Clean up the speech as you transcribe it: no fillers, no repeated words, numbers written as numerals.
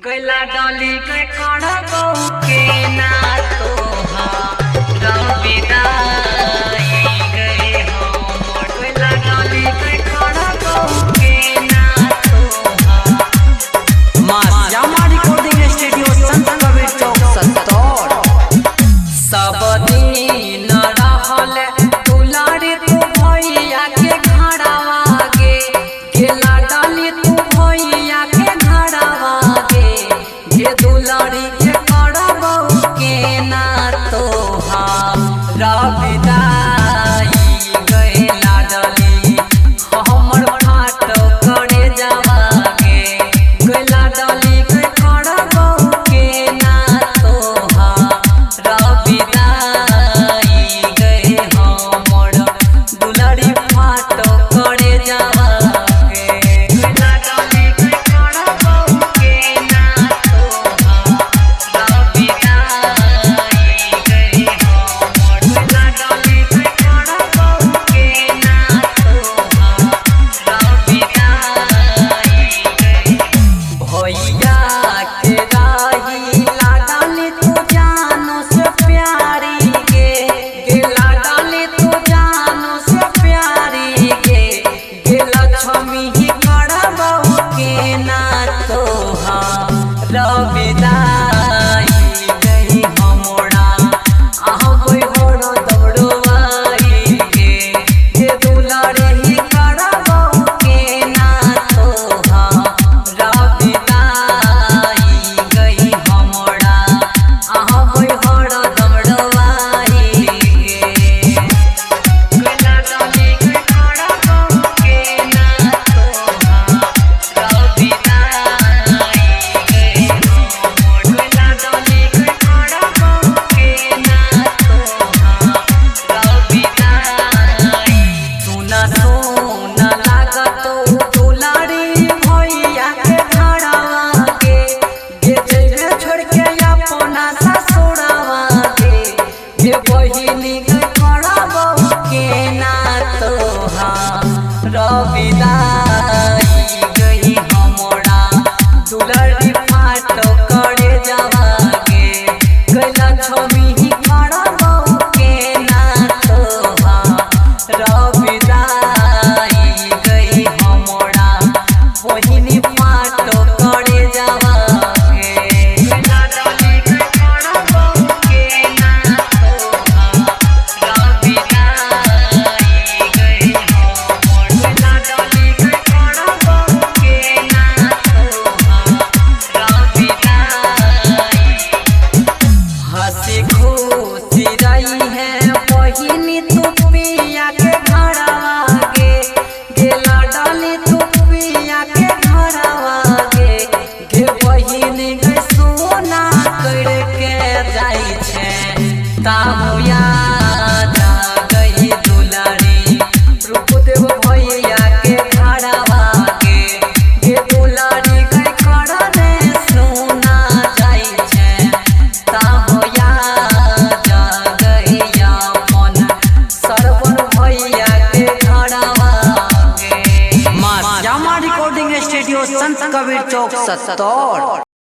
गैला डाली के करबौ के ना तोहा रविदाई गए हमर। गैला डाली के करबौ के ना तोहा। माँ श्यामा रिकॉर्डिंग स्टूडियो, संत कबीर चौक, सत्तौर। सब दिन रहल दुलारे तू भैया के घरवा गे, गेला डाली तू भैया के घरवा गे, गे दुलारी के करबौ के ना तोहा रविदाई गैला डाली हमर फाटो करे जावा गे, गैला डाली के करबौ के ना तोहा रविदाई गए हमर दुलारी फाटो करे जावा गे। गैला डाली के करबौ के ना तोहा रविदाई गए हमर। गैला डाली के करबौ के ना तोहा रविदाई गए। भैया के राही लाडाली तू जानो से प्यारी गे, गे लाडाली तू जानो से प्यारी गे, गे लक्ष्मी ही करबौ के ना तोहा रविदाई गई हमरा आहो कोई होरो दौड़वाई गे, गे दुलारे ही करबौ के ना तोहा रविदाई गई हमरा आहो कोई होरो दौड़वाई गे। गैला डाली के करबौ के ना तोहा रविदाई गई हमर। गैला डाली के करबौ के ना तोहा रविदाई। सोना सोना लागत दुलारी भैया के घरवा के, गे जइबे छोड़ के अपना ससुरवा के, गे बहिनी के करबौ के ना तोहा रविदाई गई हमरा दुलारी फाटो करे जावा गे, गैला छमी करबौ के ना तोहा रविदाई गई हमरा बहिनी फाटो करे जावा गे। गैला डाली के करबौ के ना तोहा रविदाई गई हमर। गैला डाली के करबौ के ना तोहा रविदाई। हंसी खुशी रही है बहिनी तू पिया के घरवा गे, गेला डाली तू पिया के घरवा गे, गे बहिनी गे सोना करके जाइ छै ताहु याद आ गई दुलारी रूपदेव भैया के घरवा गे, गे दुलारी गे करने सोना जाइ छै ताहु याद आ गई अपन सरवन भैया के घरवा गे। माँ श्यामा रिकॉर्डिंग स्टूडियो, संत कबीर चौक, सत्तौर।